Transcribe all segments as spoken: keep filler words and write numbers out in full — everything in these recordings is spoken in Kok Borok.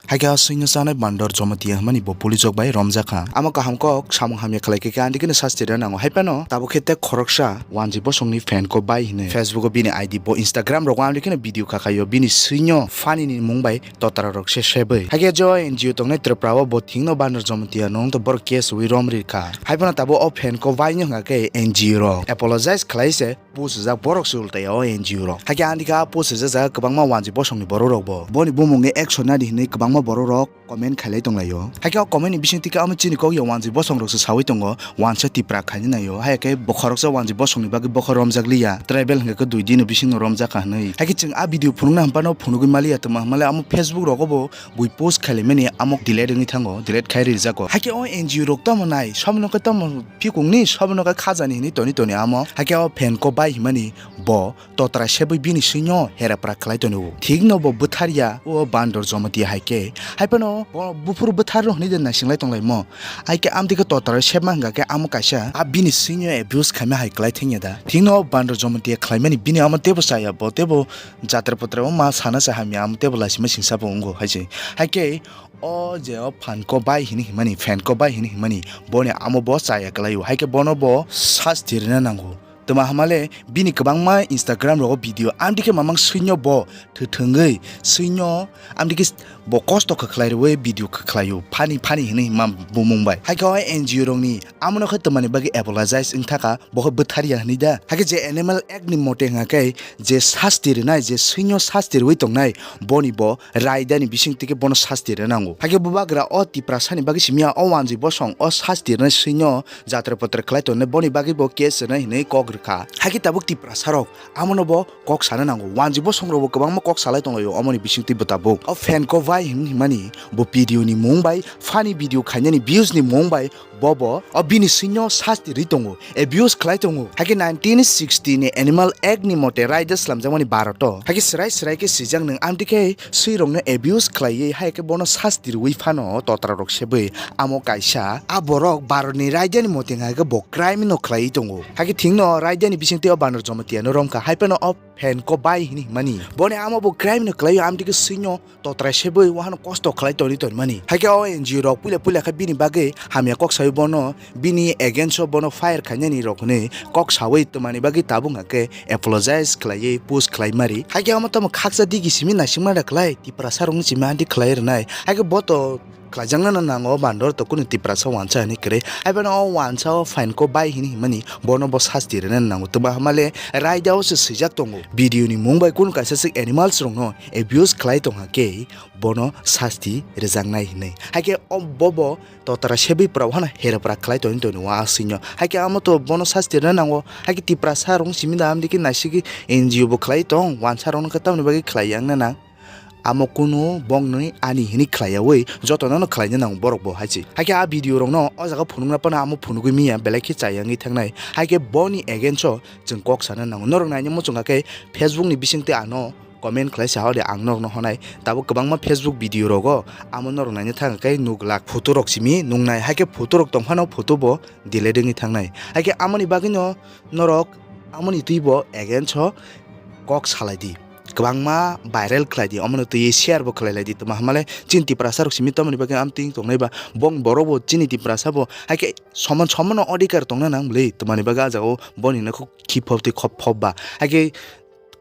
Haikhe o swino chanai Bandor Jamatia hwnmani bo police rok bai romjakha. Amo kaham kok samung hamya khlai khe khe andikhe no sasti rwna nango. Haiphano tabuk khe tei khoroksa wanjwi bosongni fan ko bai hinwi Facebook o bini I D bo Instagram rogo andikhe no video kha khaio bini swino funny ni mung bai totra rok se sebwi. Haikhe jo N G O tongnai Tripura o bo thikno Bandor Jamatia no wngto borok case wi rom rikha. Haiphano tabuk o fan ko bai no hwnka khe N G O rok apologize khlai se post rijak borok se ultaya o N G O rok. Haikhe andikhe a post rijak jaga kwbangma wanjwi bosongni borok rok bo. Boni bumung ni action nadi hinwi kwbangma borok rok comment khailai tonglaio. Haikhe o comment ni bising tike amo chini kok ya wanjwi bosong rok se sawi tongo, wansa tipra khaina naio. Haikhe bo khoroksa wanjwi bosongni bagwi bokhorok romjak liya. Tribal hwnkhe khe dui din ni bising no romjak kha hinwi. Haikhe chwng a video phunukna hwnphano phunugwi maliya twma hwnmale amo Facebook rogo bo bui post khailaimani amo delete wngwi thango, delete khai rijago. Haikhe o N G O rok tamo nai, somono khe tamo phikungni, somono khe khajani hinwi toni toni amo. Haikhe o fan ko bai himani bo totra sebwi bini swino herapra khlai tonio. Thikno bo bwtharya o Bandor Jamatia haikhe. Haiphano bo buphuru bwtharno hinwi de naisinglai tonglaimo. Haikhe amtwi khe totra sebma hwnka khe amo kaisa a bini swino abuse khaima hai khlai thengya da. Thikno o Bandor Jamatia khlaimani bini amo teibo chaya, bo teibo jatra potra o ma sana cha hamya amo teibo laisima singsa bo wngo hai se. Haikhe o je o fan ko bai hini himani, fan ko bai hini himani, boni amo bo chaya kwlaio. Haikhe bono bo sasti rwna nango. Twma hamale bini kwbangma Instagram rogo video amtwi khe mamang swino bo thwthwngwi swino amtwi khe bo kosto khe khlai rwwi video khe khlaio, funny funny hini hima bumung bai. Haikhe o N G O rokni amono khe twmani bagwi apologize wngthaka, bo khe bwtharya hini da. Haikhe je Animal Act ni mote hwnka khe je sasti rwnai, je swino sasti rwwi tongnai, boni bo raidani bising tike bono sasti rwna nango. Haikhe bubagra o Tiprasani bagwi simiya o wanjwi bosong o sasti rwnai swino jatra potra khlai tongnai, boni bagwi bo case rwnai hinwi kok rwkha. Haikhe tabuk Tiprasarok amono bo kok sana nango. Wanjwi bosong rokbo kwbangma kok salai tonglaio omoni bisingtwi bo tabuk. O fan ko bai him-, himani bo video ni mung bai, funny video khainani views ni mung bai, bobo o bini swino sasti rwi tongo, abuse khlai tongo. Haikhe nineteen sixty ni Animal Act ni mote raida slamjakmani Bharat o. Haikhe swrai swrai khe swijak nwng amtwi khe swirokno abuse khlaiwi, haikhe bono sasti rwwi phano totra rok sebwi. Amo kaisa a borok Bharat ni raida ni mote hwnka khe bo crime no khlaiwi tongo. Haikhe thikno raida ni bisingtwi o Bandor Jamatia no romkha, haiphano o fan ko bai hini himani. Boni amo bo crime no khlaiwi amtwi khe swino totra sebwi wahano kosto khlai toni tonmani. Haikhe o N G O rok puila puila khe bini bagwi hamya kok sawi bono, bini against o bono fire khainani rok hwnwi kok sawi twmani bagwi tabuk hwnka khe apologize khlaiwi post khlai mari. Haikhe omo tamo khaksa digi simi naisingma da khlai, Tiprasa rokni simi anti khlai rwnai. Haikhe bo to khlaijakna no nango, Bandor to kunu Tiprasa wansa hinwi kwrwi. Haiphano o wansa o fan ko bai hini himani bono bo sasti rwna nango. Twma hamale raida o se swijak tongo. Video ni mung bai kunu kaisa swk animals rokno abuse khlai tongkha khe bono sasti rwjaknai hinwi. Haikhe o bobo totra sebwi pura wahano herapra khlai toni toni wa swino. Haikhe amo to bono sasti rwna nango. Haikhe Tiprasa rok simi da amtwi khe naisik N G O bo khlai tong, wansa rokno khe tamoni bagwi khlai yang na nang. Amo kunu bongni ani hini khlaiyawi jotono no khlaina nango borok bo hai se. Haikhe a video rokno o jaga phunukna phano amo phunugwi miya belai khe chayangwi thangnai. Haikhe boni against o chwng kok sana nango. Norok naina muchungkha khe Facebook ni bisingtwi ano comment khlai sa hode ang norokno honai. Tabuk kwbangma Facebook video rogo amo norok naina thangkha khe nuglak photo rok simi nungnai. Haikhe photo rok tongphano photo bo delete wngwi thangnai. Haikhe amoni bagwino norok amoni twi bo against o kok salai di. Kwbangma viral khlai di, omono twi share bo khlai lai di. Twma hamale chini Tiprasa rok simi tamoni bagwi amtwi tongnai ba bong borok bo chini Tiprasa bo haikhe soman soman no odhikar tongna nang bwlwi. Twmani bagwi ah jagao boni no khuk khiphop twi khop phop ba. Haikhe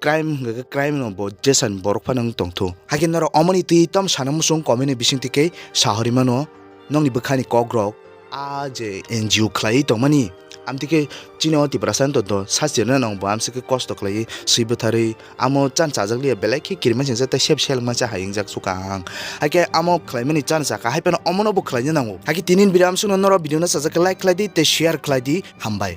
crime hwnkhe khe crime no bo jesani borok phano wng tongthu. Haikhe norok omoni twi tam sana muchung comment ni bisingtwi khe sahori mano nokni bwkhani kokrok a je N G O khlaiwi tongmani. Amtwi khe chini o Tiprasa wng tongtho, sasti rwna nang bo amswk khe kosto khlaiwi swi bwtharwi amo chan chajak liya belai khe kirima singsa tei sep selma cha hai wngjak suka ang. Haikhe amo khlaimani chan chakha haiphano omono bo khlaina nango. Haikhe tini ni video amswkno norok video no chajak khe like khlai di tei share khlai di. Hambai.